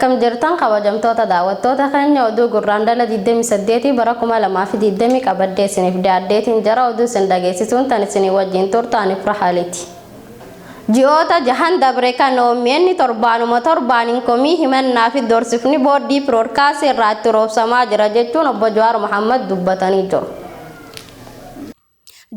Akkam jirtan kabajamtoota daawwattoota keenya, oduu Gurraandhala 28 bara 2020 qabadhee isiniif dhiyaadheetiin jira. Oduu isin dhageessisuun tan isinii wajjin turtu ani Firahaaliiti. Ji'oota jahan dabre kan OMN torbaanuma torbaaniin komii, himannaa fi doorsifni boordii biroodkaastii irraa itti roobsamaa jira jechuun obbo Jawaar Mohammad dubbatanii jiru.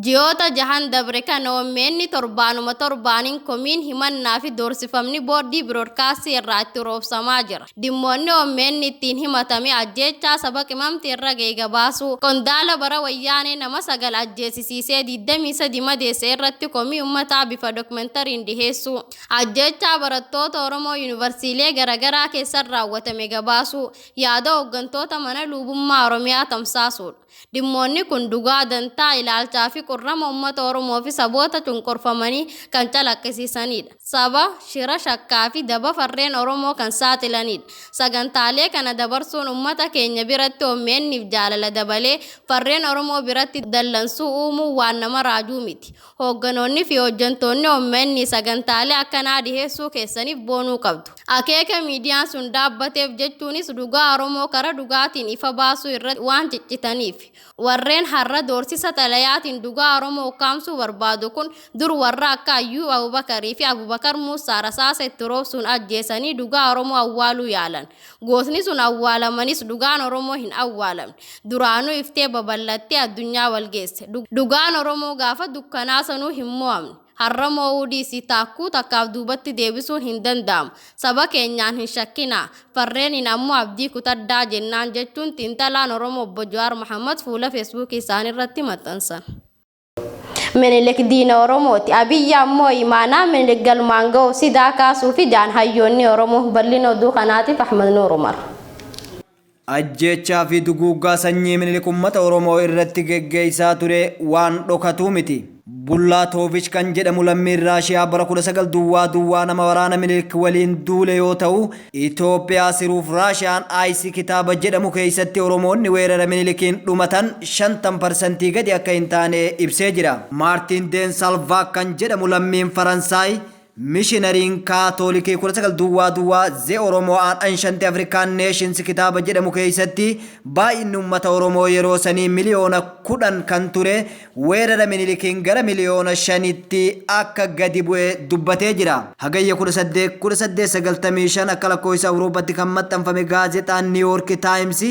Ji'oota jahan dabre kan OMN torbaanuma torbaaniin komiin, himannaa fi doorsifamni boordii biroodkaastii irraa itti roobsamaa jira. Dhimmoonni OMN ittiin himatame ajjeechaa saba Qimamti irra ga'e gabaasuu, qondaala bara Wayyaanee nama 9 ajjeesisiisee 23 madeesse irratti komii ummataa bifa dokumentariin dhiheessuu, ajjeechaa barattoota Oromoo yuunivarsiilee garaagaraa keessatti raawwatame gabaasuu, yaada hooggantoota mana luubummaa Oromiyaa tamsaasuudha. Dhimmoonni kun dhugaa, dantaa, ilaalchaa fi qurrama uummata Oromoo fi saboota cunqurfamanii kan calaqqisiisanidha. Saba, shira, shakkaa fi daba farreen Oromoo kan saaxilanidha. Sagantaalee kana dabarsuun uummata keenya biratti OMN'if jaalala dabalee farreen Oromoo biratti dallansuu uumuu waan nama raajuu miti. Hoogganoonni fi hojjantoonni OMN sagantaalee akkanaa dhiheessuu keessaniif boonuu qabdu. Akeeka miidiyaan sun dhaabbateef, jechuunis dhugaa Oromoo karaa dhugaatiin ifa baasuu irratti waan ciccitaniif. Warreen har'a doorsisa xalayaatiin dhugaa Oromoo ukkaamsuu barbaadu kun dur warra akka Ayyuub Abubakarii fi Abubakar Muusaa rasaasa itti roobsuun ajjeesanii dhugaa Oromoo awwaaluu yaalan. Gootni sun awwaalamanis dhugaan Oromoo hin awwaalamne. Duraanuu iftee babal'attee addunyaa wal geesse. Dhugaan Oromoo gaafa dukkanaa sanuu hin mo'amne. Har'a moo'uu dhiisii taakkuu takkaaf duubatti deebisuun hin danda'amu. Saba keenyaan hin shakkinaa. Farreeniin ammoo abdii kutaddaa jennaan jechuun xiinxalaan Oromoo obbo Jawaar Mohammad fuula Feesbuukii isaanii irratti maxxansan. Minilik diina Oromooti. Abiyyi ammoo imaanaa Minilik galmaan ga'uuf sidaa kaasuu fi jaan hayyoonni Oromoo. Bal'ina oduu kanaatiif Ahmad Nuur Umar. Ajjeechaa fi duguuggaa sanyii Minilik uummata Oromoo irratti geggeessaa ture waan dhokatuu miti. Bullaatoovich kan jedhamu lammiin Raashiyaa bara 19 duwwaa duwwaa nama waraana Minilik waliin duule yoo ta'u, Itoophiyaa siruuf Raashiyaan Aayisi kitaaba jedhamu keessatti Oromoonni weerara Minilikiin dhumatan 50% gadi akka hin taane ibsee jira. Maartiin Deen Salvaak kan jedhamu lammiin Faransaay mishinariin Kaatoolikii 19 duwwaa duwwaa The Oromo an Ancient African Nations kitaaba jedhamu keessatti baay'inni uummata Oromoo yeroo sanii miliyoona 10 kan ture weerara Minilikiin gara miliyoona 5tti akka gadi bu'e dubbatee jira. Hagayya 18 1895 akka lakkoofsa Awurooppaatti kan maxxanfame gaazexaan New York Times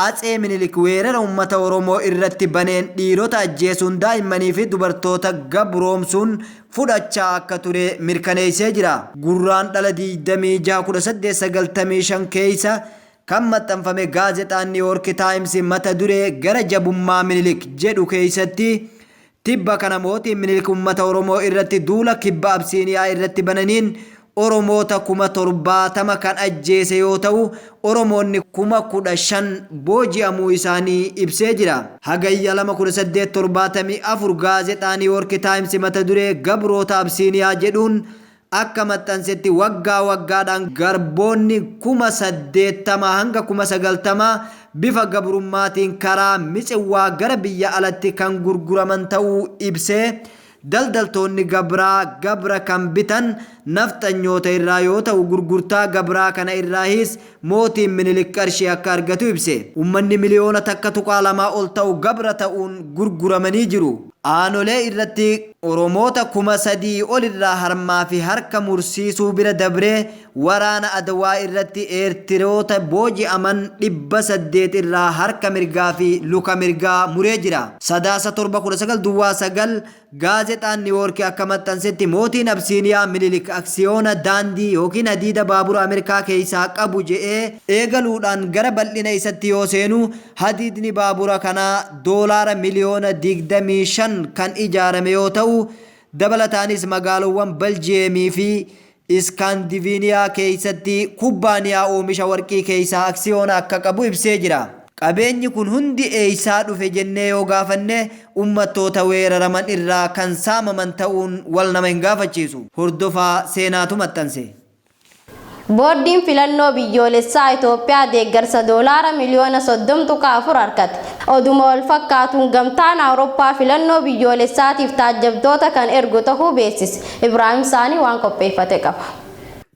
Atsee Minilik weerara uummata Oromoo irratti baneen dhiirota ajjeesuun, daa'immanii fi dubartoota gabroomsuun fudhachaa akka ture mirkaneessee jira. Gurraandhala 26 1895 keessa kan maxxanfame gaazexaan New York Times mata duree "Gara jabummaa Minilik" jedhu keessatti tibba kana mootiin Minilik uummata Oromoo irratti duula kibba Absiiniyaa irratti bananiin Oromoota 70,000 kan ajjeese yoo ta'u, Oromoonni 15,000 booji'amuu isaanii ibsee jira. Hagayya 2 1874 gaazexaa New York Times mata duree "Gabroota Absiiniyaa" jedhuun akka maxxansetti waggaa waggaadhaan garboonni 80,000 hanga 90,000 bifa gabrummaatiin karaa Mitsiwwaa gara biyya alatti kan gurguraman ta'uu ibsee, daldaltoonni gabraa gabra kan bitan nafxanyoota irraa yoo ta'u, gurgurtaa gabraa kana irraahis mootiin Minilik qarshii akka argatu ibse. Uummanni miliyoona 1.2 ol ta'u gabra ta'uun gurguramanii jiru. Aanolee irratti Oromoota 3,000 ol irraa harmaa fi harka mursiisuu bira dabree waraana Adawaa irratti Eertiroota booji'aman 800 irraa harka mirgaa fi luka mirgaa muree jira. Sadaasa 7 1909 gaazexaan Niiwoorki akka maxxansetti mootiin Absiiniyaa Minilik aksiyoona daandii yookiin hadiida baabura Ameerikaa keessaa qabu je'ee eegaluudhaan gara bal'ina isatti yoo seenu, hadiidni baabura kanaa doolaara miliyoona 25 kan ijaarame yoo ta'u, dabalataanis magaalowwan Beljiyeemii fi Iskaandiviiniyaa keessatti kubbaaniyaa oomisha warqii keessaa aksiyoona akka qabu ibsee jira. Qabeenyi kun hundi eessaa dhufe jennee yoo gaafanne, ummattoota weeraraman irraa kan saamaman ta'uun wal nama hin gaafachiisu. Hordofaa Seenaatu maxxanse. Boordiin filannoo biyyoolessaa Itoophiyaa deeggarsa doolaara miliyoona 30.4 argate. Oduma wal fakkaatuun gamtaan Awurooppaa filannoo biyyoolessaatiif taajjabdoota kan ergu tahuu beeksise. Ibraahim Saanii waan qopheeffate qaba.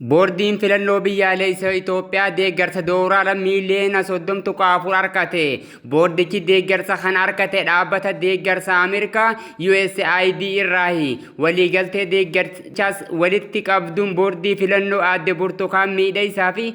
Boordiin filannoo biyyaalessa Itoophiyaa deeggarsa doolaara miiliyoona 30.4 argate. Boordichi deeggarsa kan argate dhaabbata deeggarsa Ameerikaa USAID irraahi. Waliigaltee deeggarsaas walitti qabduun boordii filannoo aadde Burtukaan Miidhagsaa fi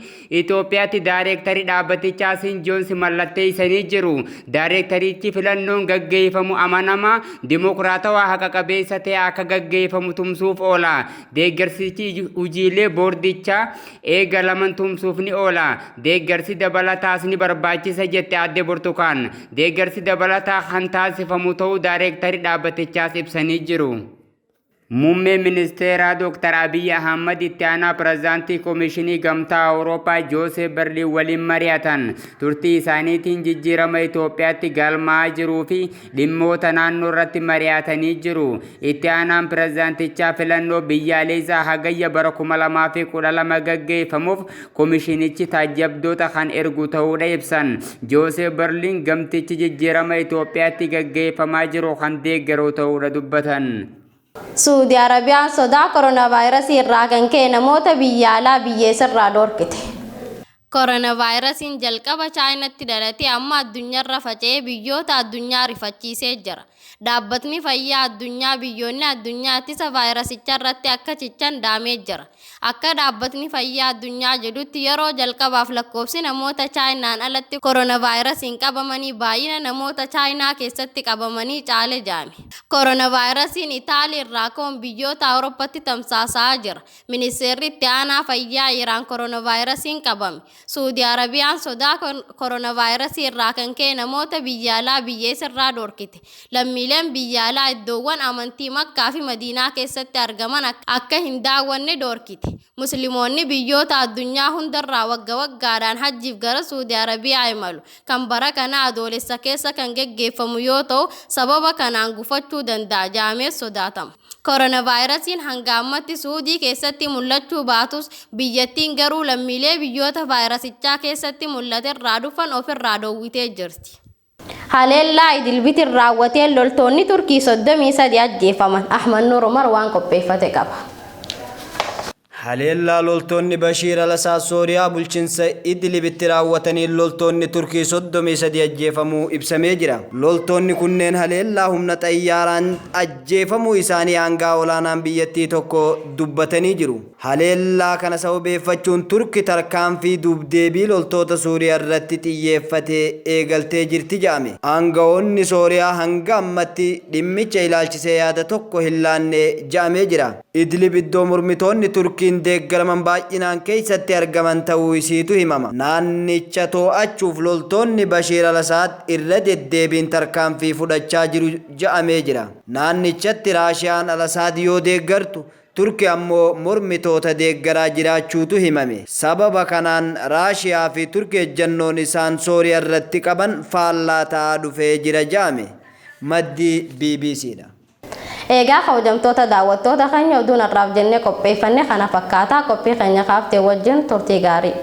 Itoophiyaatti daayireektarii dhaabbatichaa Siin Joons mallatteessanii jiru. Daayireektarichi filannoon gaggeeffamu amanamaa dimokiraatawaa haqa qabeessa ta'e akka gaggeeffamu tumsuuf oola. Deeggarsichi hojiilee boordichaa eegalaman tumsuuf ni oola. Deeggarsi dabalataas ni barbaachisa jette aadde Burtukaan. Deeggarsi dabalataa kan taasifamu ta'uu daayireektarii dhaabbatichaas ibsanii jiru. Muummeen ministeeraa Dr. Abiy Ahmad itti aanaa pirezidaantii Koomishinii Gamtaa Awurooppaa Joosef Berliin waliin mari'atan. Turtii isaaniitiin jijjiirama Itoophiyaatti galmaa'aa jiruu fi dhimmoota naannoo irratti mari'atanii jiru. Itti aanaan pirezidaantichaa filannoo biyyaalessaa hagayya bara 2012 gaggeeffamuuf koomishinichi taajjabdoota kan ergu ta'uudha ibsan. Joosef Berliin gamtichi jijjiirama Itoophiyaatti gaggeeffamaa jiru kan deeggaru ta'uudha dubbatan. Suudi Arabiyaan sodaa koronaavaayirasii irraa kan ka'e namoota biyya alaa biyyeessarraa dhorkite. Koronaavaayirasiin jalqaba Chaayinaatti dhalatee amma addunyaarra faca'ee biyyoota addunyaa rifachiisee jira. Dhaabbatni fayyaa addunyaa biyyoonni addunyaa ittisa vaayirasichaa irratti akka cichan dhaamee jira. Akka dhaabbatni fayyaa addunyaa jedhutti yeroo jalqabaaf lakkoofsi namoota Chaayinaan alatti koronaavaayirasiin qabamanii baay'ina namoota Chaayinaa keessatti qabamanii caale jaame. Koronaavaayirasiin Itaalii irraa ka'uun biyyoota Awurooppaatti tamsaasaa jira. Ministeerri itti aanaa fayyaa Iraan koronaavaayirasiin qabame. Suudi Arabiyaan sodaa koronaavaayirasii irraa kan ka'e namoota biyya alaa biyyeessarraa dhorkite. Lammiileen biyya alaa iddoowwan amantii Makkaa fi Madiinaa keessatti argaman akka hin daawwanne dhorkite. Musliimoonni biyyoota addunyaa hundarraa wagga waggaadhaan hajjiif gara Suudi Arabiyaa imalu. Kan bara kana adoolessa keessa kan geggeeffamu yoo ta'u, sababa kanaan gufachuu danda'a jedhamee sodaatama. Koronaavaayirasiin hanga ammatti Suudii keessatti mul'achuu baatus biyyattiin garuu lammiilee biyyoota vaayirasichaa keessatti mul'ate irraa dhufan ofirraa dhoowwitee jirti. Haleellaa Idilbitiin raawwateen loltoonni Turkii 33 ajjeefaman. Ahmad Nuur Umar waan qopheeffate qaba. Haleellaa loltoonni Bashiir Alasaad Sooriyaa bulchiinsa Idlibitti raawwataniin loltoonni Turkii 33 ajjeefamuu ibsamee jira. Loltoonni kunneen haleellaa humna xayyaaraan ajjeefamuu isaanii aangaa olaanaan biyyattii tokko dubbatanii jiru. Haleellaa kana sababeeffachuun Turki tarkaanfii dubdeebii loltoota Sooriyaa irratti xiyyeeffatee eegaltee jirti jedhame. Aangawoonni Sooriyaa hanga ammatti dhimmicha ilaalchisee yaada tokko hin laanne jedhamee jira. Idlib iddoo mormitoonni Turkiin deeggaraman baay'inaan keessatti argaman ta'uu isiitu himama. Naannicha to'achuuf loltoonni Bashiir Alasaad irra deddeebiin tarkaanfii fudhachaa jiru jedhamee jira. Naannichatti Raashiyaan Alasaad yoo deeggartu Turki ammoo mormitoota deeggaraa jiraachuutu himame. Sababa kanaan Raashiyaa fi Turki ejjannoon isaan Sooriyaa irratti qaban faallaa ta'aa dhufee jira jedhame. Maddi BBC dha. Egaa kabajamtoota daawwattoota keenya oduun har'aaf jennee qopheeffanne kana fakkaataa qophii keenya kaaftee wajjin turtii gaarii.